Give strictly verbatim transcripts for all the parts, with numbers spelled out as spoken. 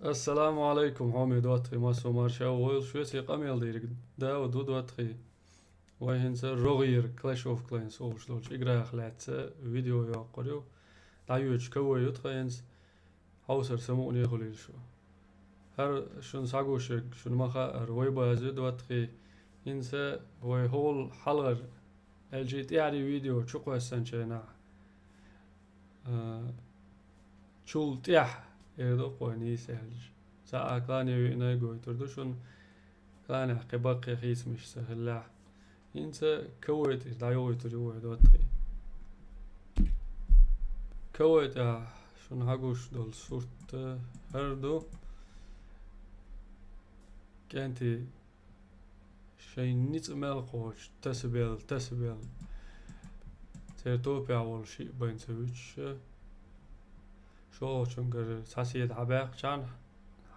Ассаламу алайкум, хьоме доттагӀий, массо марша войла шуьца. Къамел дийриг Дауд ву, доттагӀий. Вай хӀинца рогӀера Clash of Clans олуш долчу играх лаьцна видео йоккхур ю. ДӀайоьдуш КВ ю тхан хӀинца. Хьовсар самукъане хуьлийла шу. ХӀара шуна схьагуш ерг, шуна ма хаъара, вай база ю, доттагӀий. ХӀинца вай хӀокхул хьалхара, аьлча тӀаьхьарий видео чу кхоьссинчу хенахь, а, чул тӀаьхьа, эр ду-кх вай нийса аьлча. Цхьа а клане веана гойтур ду шуна, кланехь кхин баккхий хийцамаш ца хиллехь. ХӀинца КВ тӀера дӀайохуьйтур ю вай, доттагӀий. КВ тӀехь шуна хьагуш долу сурт хӀара ду. КӀентий шайн ницкъ мел кхочуш, тасабелла, тасабелла. Церан топехь волу шиъ бен ца вуьтуш, шолгӀачуьнгара цхьа седа хьабаьккхичхьана,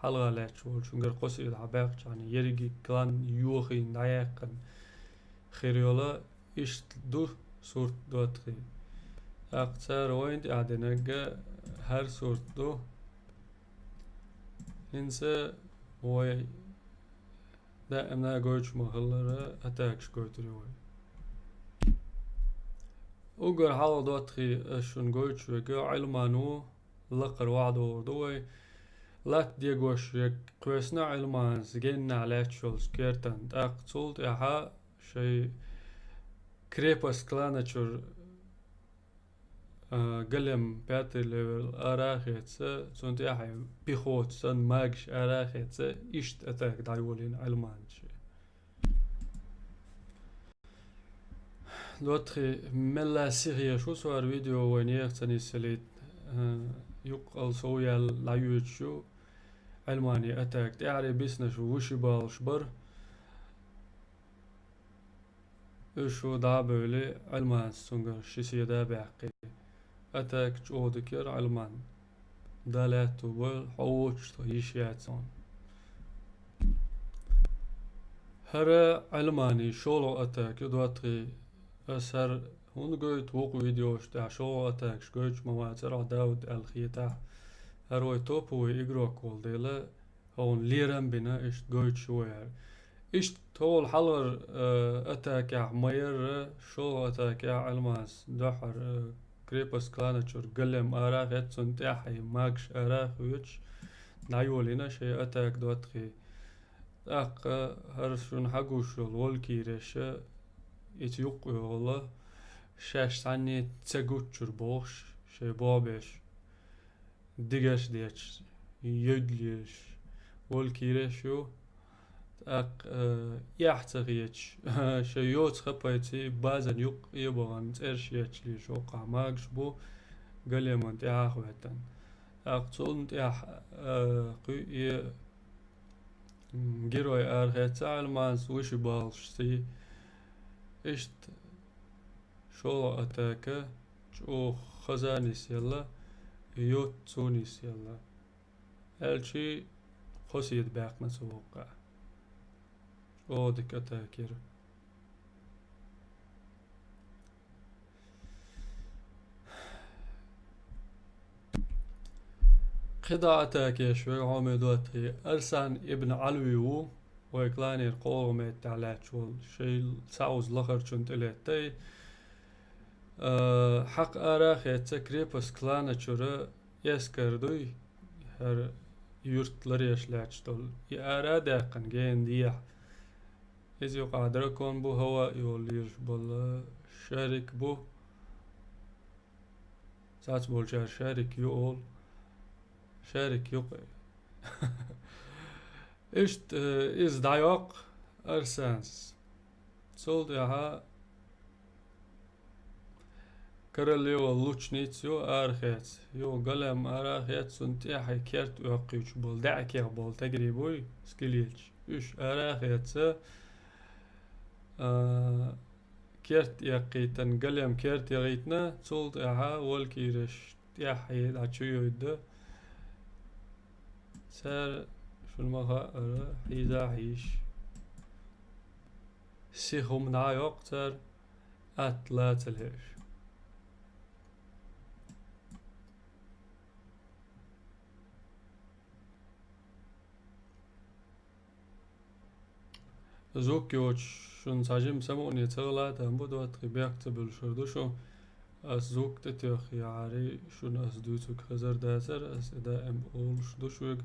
хьалха лаьтташ волчуьнгара кхо седа хьабаьккхичхьана, ерриг клан йохийна дӀаяьккхина хир йолу, иштта ду сурт, доттагӀий. ТӀаккха цара вайна тӀехь динарг хӀара сурт ду. ХӀинца вай даимна гойтуш ма-хиллара, атакаш гойтур ю вай. Уггар хьалха, доттагӀий, ас шуна гойтуш верг Ӏилман ву, лакхара охьадогӀур ду вай. Латта дегош ерг кхоьссина Ӏилманас геннахь лаьтташ йолчу кертан, тӀаккха цул тӀаьхьа шайн крепость клана чуьра а, голем пятый левел ара а хеца, цунна тӀаьхьа пехота санна магаш ара а хеца, иштта атака дӀайолийна Ӏилманча. ДоттагӀий, мелла сихе шу со хӀара видео вайна еха ца нисъялийта, а, юккъал сов яьлла дӀайоьдуш ю Ӏилмане атака. ТӀаьхьарий биснарш вуьший балуш бара. Уьш шу дӀа а бевлли, Ӏилманас цуьнгара ши седа а баьккхи. Атака чӀогӀа дика яра Ӏилманан. Дала аьтту бойла, хьо воцуш тхо йиш яц хьуна. ХӀара Ӏилманан шолгӀа атака ю, доттагӀий. Ас хӀара хӀунда гойту, вукху видеошна тӀехь шолгӀа атакаш гойтуш ма вацара хьо, Дауд, аьлла хетахь. ХӀара вай топовый игрок волу дела, хьуна лерам а бина, иштта гойтуш ву вай хӀара. Иштта хӀокхул хьалхара, э, атакехь ма-ярра, шолгӀа атакехь Ӏилманас дуьххьара, э, крепость клана чуьра голем ара а хеца, цунна тӀаьхьа магаш ара а хеташ, дӀайолийна шайн атака, доттагӀий. ТӀаккха хӀара шуна хьагуш йолу валькиреш, иза юккъе йолу, шаьш цхьанне ца гуччура бохуш, шайн бобеш. Дигаш дечу, йойдлеш, валькиреш ю, тӀаккха, э, эхь ца хеташ, шайн йоцу хапайций базан юккъе а бахана цӀераш етташ лелаш, хӀокхахь магаш бу, големан тӀаьхьа а хӀоьттина. ТӀаккха цунна тӀаьхьа, э, кхуьуе, м, герой арахецна Ӏилманас вуьший балуш сий. Иштта шолгӀа атака чӀогӀа хаза нисъелла, йоццу нисъелла. Аьлчи кхо седа баьккхина цу воккха. ЧӀогӀа дика атака яра. КхидӀа атака еш верг, хьоме доттагӀий, Арсан ибн Ӏалви ву, вай кланера кхоалгӀа меттехь лаьтташ волу, шайн схьауза лахарчунна тӀелеттай. А, хьакха ара а хеца, крепость клана чуьра эскар дуй, хӀара юрт ларъеш лаьтташ долу, и ара а даьккхина гена дехьа. Иза юкъахь дракон бу, хӀаваъ йолу лелаш болу шарик бу. Цац болчара шарик ю олу. Шарик ю-кх. Иштта, э, иза дӀайоккху Арсанас. Цул тӀаьхьа королева лучница ю арахеца. Ю голем арахеца, цунна тӀаьхьа керта оьккхуьйтуш болу, даьӀахкех болу тегри буй, скелеташ. Уьш арахеца, а, керта эккхийтина, голем керта яхийтина, цул тӀаьхьа валькиреш тӀаьхье дӀа чу йойда. Цара, шуна ма хаъара, хьийза а хьийзаш, сиха хӀума дӀа а йоккху цара, атта ла ца леаш. Звук йоцуш шуна цхьа жима самукъане ца хилча, там бу доттагӀий, бехк ца буьллуш хир ду шу. Ас звук тӀетоьххе, яхьарий, шуна ас дуьйцург хезар дацара, ас и даим олуш ду шуьга.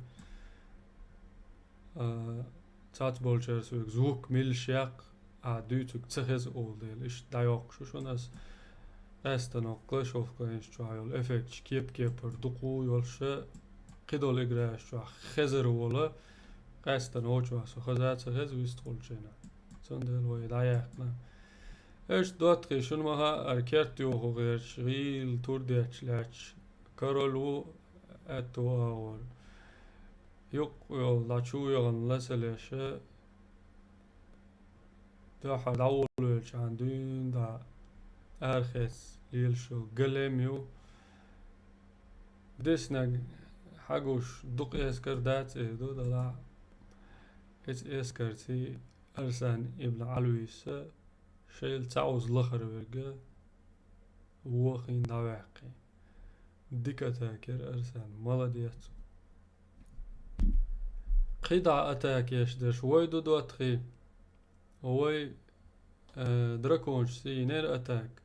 А, цхьацболчара соьга звук меллаша яккха, ахь дуьйцург ца хеза олу дела, иштта дӀайоккхуш ю шуна ас. Къаьстина клэш оф клэнс чохь йолу эффекташ кеп-кепара дукха йолуш, кхидолу играш чохь хезар волу, къаьстина вочохь со хаза а ца хеза вистхуьлучу хенахь. Цундела вай дӀаяьккхина. Иштта доттагӀий, шуна ма хаъара, керта юху гӀерташ, гӀийла тур детташ лаьтташ король ву, аьтту агӀор. Юккъе йолу дӀа чу яхана ласа леша, дуьххьара дӀаволавелчахьана дуьйна дӀа арахецна лелаш йолу галем ю. Деснаг хьагуш дукха эскар дац эр ду, далахь, эцу эскарций Арсан ибн Ӏалвиса шайла цхьа оза лахара верг вохийна дӀаваьккхи. Дика атака яра Арсан, молодец. КхидӀа атака еш дерш вай ду доттагӀий, вай, э, драконашца йинера атака.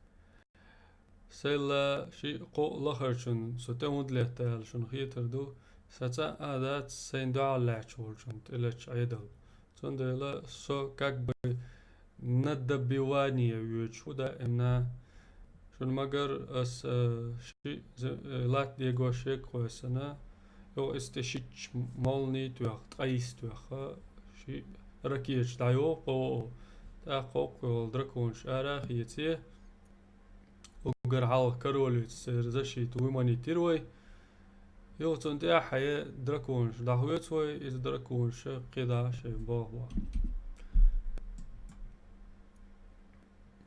Сайла шиъ-кхоъ лахарчунна со тӀе хӀунда летта аьлла шуна хетар ду, сан цкъа а дац сайна дуьхьал лаьтташ волчунна тӀелетта Ӏедал. Цундела со как бы на добивание воьдуш ву даимна. Шуна ма-гарра, ас, э, шиъ зе-, э, латта дегош ерг кхоьссина, юха иза тӀе шичча молний тоьхна, ткъайс тоьхна, шиъ ракеташ дӀайоху, о, о. ТӀаккха хӀокху йолу драконаш ара а хеце, уггар хьалха королица церан защита выманить йира вай. Юха цунна тӀаьхье драконаш дӀахоьцу вай, иза драконаша кхидӀа шайн боху.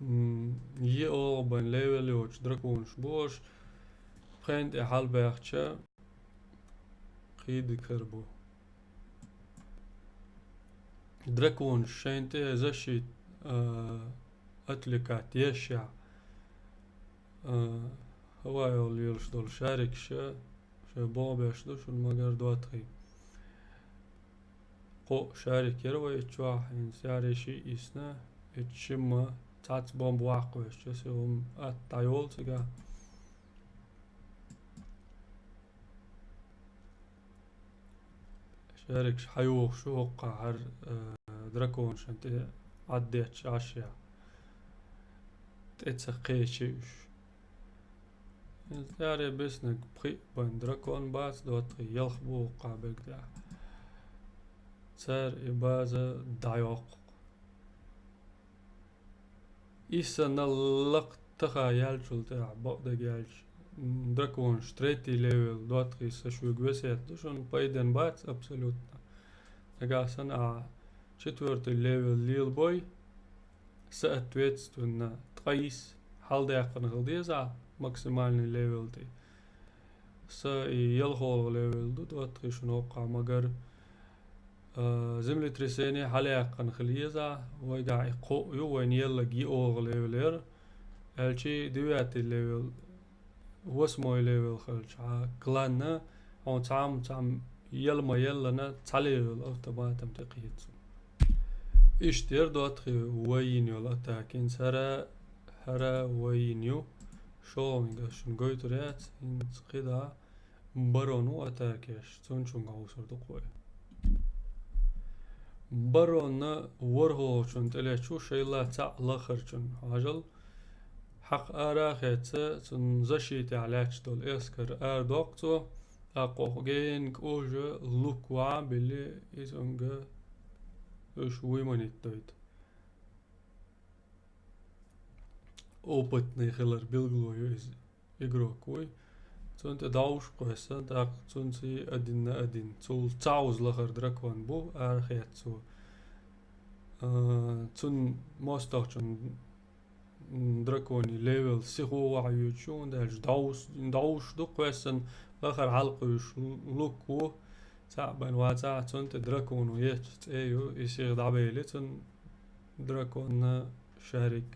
М, е олу бен левел йоцу драконаш бу аша, пхен тӀе хьалабаьхча, кхидӀа кара бу. Драконаш шайна тӀе защита, а, отвлекать еш яхь, а, хӀаваъ йолу лелаш долу шарикаш шайн боху беш ду шуна ма-гарра доттагӀий. Кхоъ шарик яра вай иччохь, хӀинца яре шиъ йисна, ичча шимма цхьацца бомба ваккха вешча, аса хӀума атта дӀайолу цигахь. Шарикаш хьайохуш ю хӀокхахьара, э, драконашна тӀе Ӏаддетташ Ӏаш яхь. ТӀе ца кхечи уьш. Иза тӀаьхьаре биснарг пхиъ бен дракон бац, доттагӀий, ялх бу хӀокхахь берг тӀехь. Цара и база дӀайоккху. Иза санна лакха таха яьллачул тӀаьхьа бакъдерг аьлча, м, драконаш третий левел доттагӀий, сан шуьга весет ду шуна, пайден бац абсолютно. Нагахь санна ахь четвёртый левел лелабой, соответственно, ткъайс хьалдаьккхина хила деза максимальный левел тӀе. Сан и ялхолгӀа левел ду, доттагӀий, шуна хӀокхахь ма-гарра. А, землетрясение хьалаяьккхина хила еза, вайгахь и кхоъ ю, вайна елларг йиъолгӀа левел яра. Аьлчи девятый левел, восьмой левел хилча, хьан кланна, хьуна цхьамма, цхьамма елла ма-еллана, цхьа левел автоматом тӀекхеташ. Иштта яра доттагӀий вай йина йолу атака, хӀинца хӀара, хӀара вай йина ю. ШолгӀаниг ас шуна гойтур яц, хӀинца кхидӀа барон ву атака еш, цунна чуьнга хьовсур ду-кх вай. Баронна ворхӀолгӀачунна тӀелетта шу шайла цхьаъ лахарчунна хьажал. Хьакха ара а хецна, цунна защитехь лаьтташ долу эскар арадоккху цо, тӀаккха хӀокху генга кӀожа лук ваьхьа а билли, иза цуьнга уьш выманить дойту. Опытный хилар билгало ю иза, игрок вуй. Цунна тӀе дӀовш кхоьссина, тӀаккха цунций один на один. Цул цхьа оза лахара дракон бу, арахецна цо. А, цунна мостагӀчун, м, драконий левел сихо ваха йоьдуш ю, хӀунда аьлча дӀовш-, дӀовш ду кхоьссина, лахара хьалакхуьйсуш лук ву, цхьаъ бен вацахь, цунна тӀе драконо етташ цӀе ю, и сиха дӀабели цунна драконна шарик.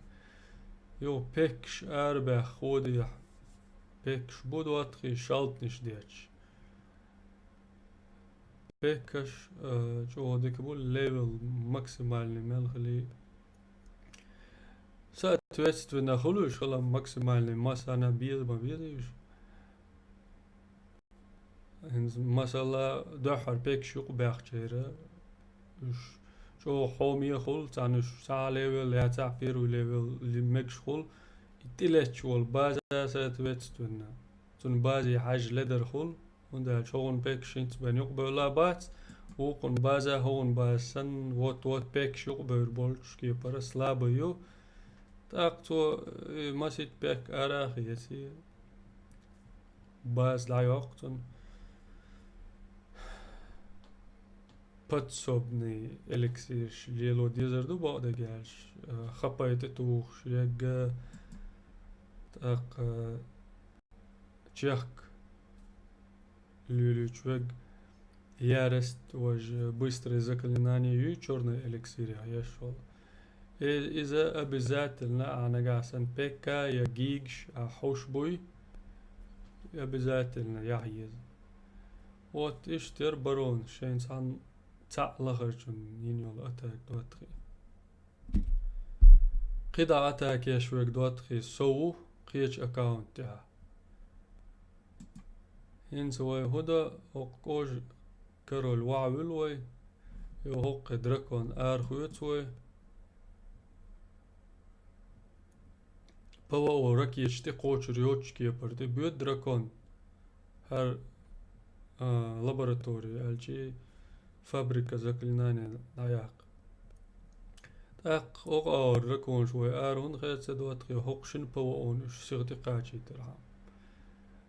Юха пеккаш арабаьхна ходехь, пеккаш бу доттагӀий шалтнаш детташ. Пеккаш, э, чӀогӀа дика бу, левел максимальный мел хили. Соответственно, хуьлуш хила максимальный массана беза ма беза уьш. ХӀинца масала дуьххьара пеккаш юкъа баьхчера, уьш чӀогӀа хьоме хуьлу, царна уьш цхьа левел я цхьа первый левел ли-, мегаш хуьлу, и тӀелетташ волу база соответственно. Цунна базе хьаьжжа ледар хуьлу, хӀунда аьлча хӀокхуьнан пеккаш хӀинца бен юкъабевлла бац, вукхунна база хӀокхуьнан база санна, вот-вот пеккаш юкъабевр болчу кепара слабый ю. ТӀаккха цо, э, масийтта пекка ара а хеций, база дӀайоккху цунна. Подсобный эликсираш лело дезар ду, бакъдерг аьлча, э, хапай тӀетухуш ерг, тӀаккха чехка лелийча верг, ярость, важа быстрое заклинание юй чёрный эликсирехь еш волу. И-, иза обязательно ахьа нагахь санна пекка я гигаш ахьа хьуш буй, обязательно яхьа еза. Вот иштта яра барон шайн цхьаьна цхьаъ лахарчун йина йолу атака доттагӀий. КхидӀа атака еш верг доттагӀий со ву кхечу аккаунт тӀехь. ХӀинца вай хӀун до, хӀокху кӀожа король ваха вуьлу вай, и хӀокху дракон арахоьцу вай. ПВО ракеташ тӀекхочур йоцчу кепара тӀе боьду дракон. ХӀара, а, лаборатори аьлчи, фабрика заклинания дӀаяккха. ТӀаккха хӀокху агӀор драконаш вай ара хӀунда хецна доттагӀий, хӀокху шина ПВО-на уьш сиха тӀекхачийтархьама.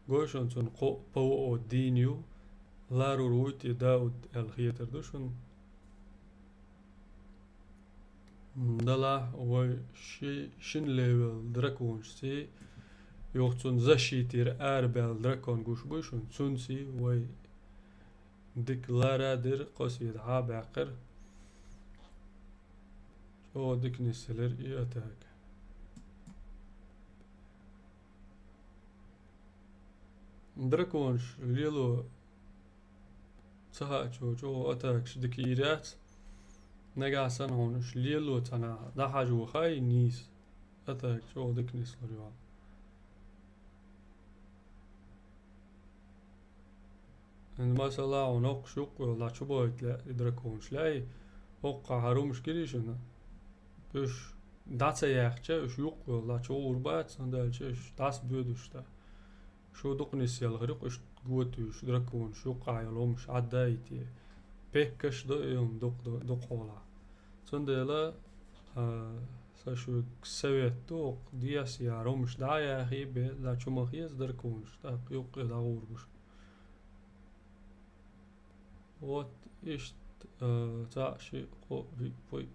Гой шуна, цунна кхоъ ПВО дийна ю, ларур вуй те Дауд аьлла хетар ду шуна. М, делахь вай ши-, шина левел драконашций, юха цунна защитера арабаьлла дракон гуш буй шуна, цунций вай дика лара а дира, кхо седа хьа а баьккхира. ЧӀогӀа дика нисделира и атака. Драконаш лело ца хаьчо чӀогӀа атакаш дика йийр яц. Нагахь санна хьуна уьш лело цхьанхьа дӀахьажо хай нийса, атака чӀогӀа дика нислур ю хьуна. ХӀинца масала хьуна хӀокхуш юккъе йолу дӀа чу бахийта лаьа и драконаш лаьий, хӀокхахь хӀара хӀумаш гирий шуна? Уьш дӀа ца яьккхича, уьш юккъе йолу дӀа чу гӀур бац, хӀунда аьлча уьш дӀасабоьду уьш тӀе. Шу дукха нисъелхира юкъа, уьш готуьйш, драконаш юккъахь йолу хӀумаш Ӏадда а йитий. Пеккаш до и хӀума дукха, дукха хьолахь. Цундела, а, сан шуьга совет ду, хӀокху десяхь хӀара хӀумаш дӀа а яхий бен, дӀа чу ма хеза драконаш, тӀаккха юккъе дӀагӀур бу шу. Вот иштта, а, цхьаъ, шиъ, кхоъ, виъ, пхиъ,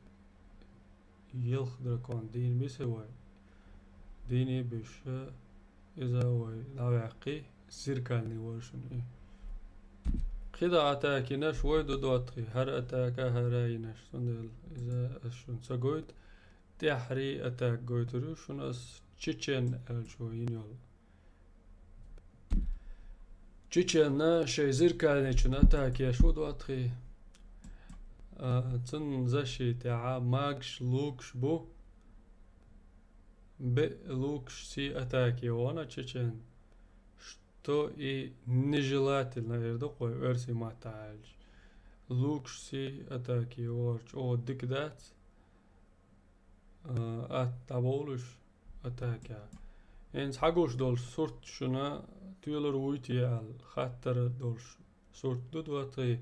ялх дракон дийна биса вай. Дийне а беш, иза вай дӀаваьккхи, зеркальный вара шуна и. КхидӀа атака йинарш вай ду доттагӀий, хӀара атака, хӀара йинарш. Цундела иза ас шуна ца гойту, тӀаьххьарий атака гойтур ю шуна ас, Чечен аьллачо йина йолу. Чеченна шайн зеркальныйчунна атака еш ву доттагӀий. А, цунна защитехь магаш, лукаш бу. Беа лукашций атака йогӀу чечен. Что и нежелательно эр ду кху вай оьрсийн маттахь аьлча. Лукашций атака йогӀар чӀогӀа дика дац. А, атта дӀабовлуш атака. ХӀинца хьагуш долуш сурт шуна тоьлур вуй те аьлла, хаттар долуш сурт ду доттагӀий.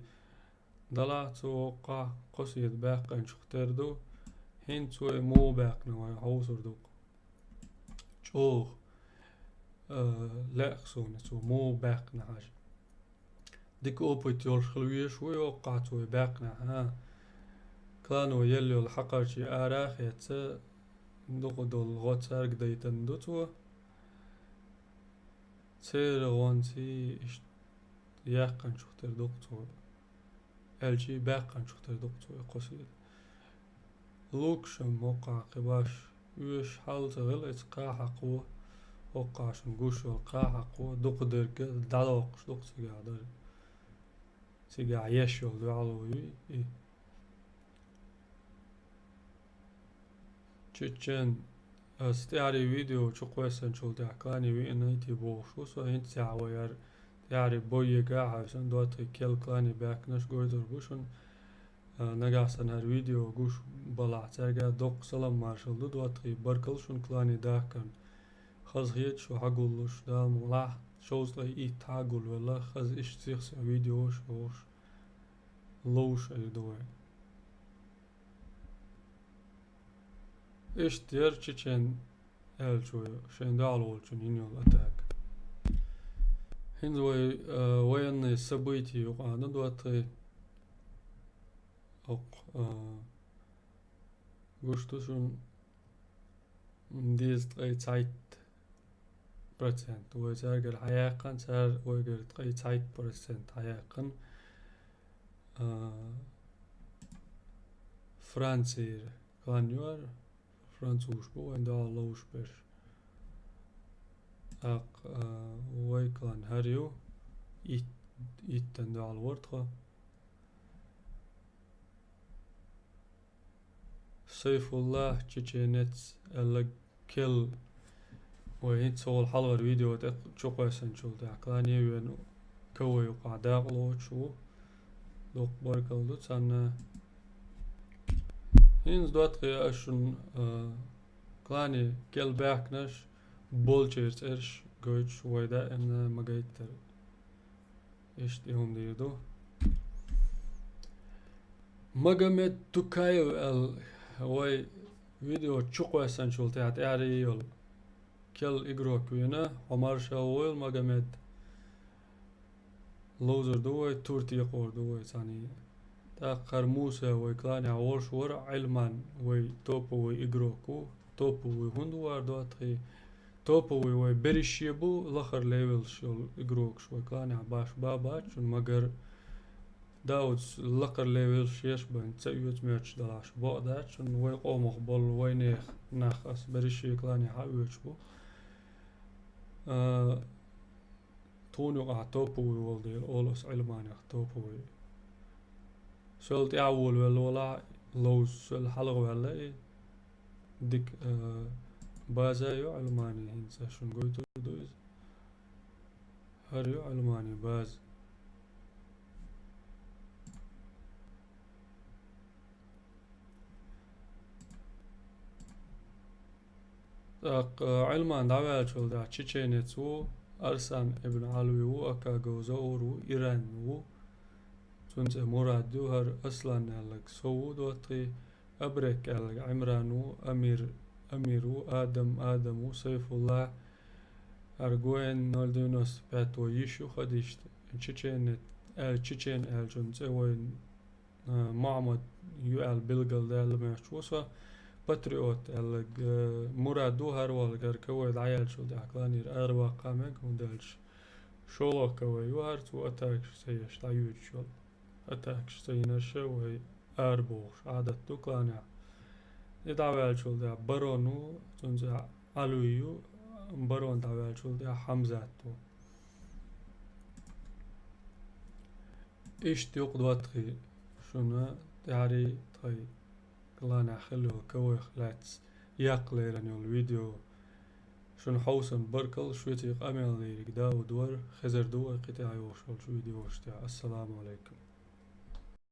Далахь цо воккхахь кхо седа баьккхинчух тера ду, хӀинца вай муха баьккхина вай хьовсур ду-кх. ЧӀогӀа, а, лаьа-кх суна цо муха баьккхина хьажа. Дика опыт йолуш хила везаш ву и воккхахь цо и баьккхинехь, а. Кланово елла йолу хьакхарчий ара а хецна, дукха долу гӀо цаьрга дайтина ду цо. Церан гӀонций иштта яьккхинчух тера ду-кх цо. Аьлчий баьккхинчух тера ду-кх цо и кхо седа. Лукашам хӀоккхахь кхин баш оьшуш хьал ца хила, иза кхаа хьакхо, хӀоккхахь шуна гуш йолу кхаа хьакхо, дукха дерг дӀадоккхуш ду-кх цигахь дара. цигахь еш йолу дуьхьало ю и. Чечен, ас тӀаьхьарий видео чу кхоьссинчул тӀаьхьа клане виъна йитий бохуш ву со, хӀинца тӀаьхьа вай хӀара тӀаьхьарий бойега а хьаьвсина, доттагӀий, керла клане баьхкинарш гойтур бу шуна. А, нагахь санна хӀара видео гуш балахь, цаьрга доккха салам маршалла ду, доттагӀий, баркалла шуна клане дахкарна. Хазахета шу хьагуллуш, Дала мукъ лахь, шовзткъе итт хьагулвелла, хаза иштта сих-сиха видеош йохуш, ловш Ӏийр ду вай. Иштта яра Чечен аьллачо шайн дуьхьал волчунна йина йолу атака. ХӀинца вай, а, военные события юкъахь ду, доттагӀий. Оккха, а, гуш ду шуна, дезткъе цхьайтта процент вай цаьргара хьаяьккхина, цара вайгара ткъе цхьайтта процент хьаяьккхина. А, Францера клан ю хӀара, французаш бу вайн дуьхьал ловш берш. ТӀаккха, а, вай клан хӀара ю, итт-, иттан дуьхьал вара тхо. Сайфуллах чеченец аьлла керла, вай хӀинца хӀокху хьалхара видео тӀе чу кхоьссинчул тӀаьхьа клане веана, КВ юкъахь дакъа лоцуш ву. Дуккха баркалла ду царна. ХӀинца, доттагӀий, ас шуна, а, клане керла баьхкинарш болчеран цӀераш гойтуш вай даимна ма гайтара. Иштта и хӀума дийр ду. Магомед Тукаев аьлла, вай видео чу кхоьссинчул тӀаьхьа тӀаьхьарий йолу керла игрок вийна, хьо марша войла, Магомед. Ловзур ду вай, тур текхор ду вай цхьаьний. ТӀаккха хӀара Муса вай кланехь волуш вара, Ӏилман вай топовый игрок ву, топовый хӀунда ву хӀара, доттагӀий? Топовый вай берриге бу, лахара левелаш йолу игрокаш вай кланехь баш ба бац шуна, магар Даудс лакхара левелаш еш бен ца оьцу моьттуш далахь, бакъ дац шуна, вай къомах болу вайнех нах ас берриге кланехь а оьцуш бу. А, тхуна юкъахь топовый волу дела, олу ас Ӏилманех топовый. Сол тӀаьхьа волавелла валахь, ловза сол хьалха ваьлла и. Дика, а, база ю Ӏилмани, хӀинца шуна гойтур ду иза. ХӀара ю Ӏилмани база. ТӀаккха Ӏилман дӀаваьллачул тӀаьхьа чеченец ву, Арсан ибн Ӏалви ву, Акагов Заур ву, Иран ву. Цуьнан цӀе Мурад ю, хӀара Аслан аьлларг со ву, доттагӀий, Абрек аьлларг Ӏимран ву, Амир, Амир ву, Адам, Адам ву, Сайфулла. ХӀара Гуэн ноль девяносто пять вай йиш ю, хадийшта, чеченец, аьлла, чечен аьллачун цӀе вайн, а, Мухьаммад ю аьлла билгалдаьлла моьттуш ву со, Патриот аьлларг, а, Мурад ву хӀара валгар, КВ дӀаяьллачул тӀаьхьа кланера араваккха мега, хӀунда аьлча шолгӀа КВ ю хӀара, цо атакаш ца еш дӀайоьдуш йолу. Атакаш ца йинарш вай арабохуш Ӏадат ду кланехь. И дӀаваьллачул тӀаьхьа Барон ву, цуьнан цӀе Ӏалви ю, Барон дӀаваьллачул тӀаьхьа Хьамзат ву. Иштта юкъа, доттагӀий, шуна тӀаьхьарий тхайн кланехь хилла йолу КВ-х лаьцна яккха лерина йолу видео. Шуна хьовсам, баркалла, шуьца къамел дийриг Дауд вара, хезар ду вай кхин тӀаьхьа йолуш йолчу видеошна тӀехь. Ассаламу Ӏалайкум.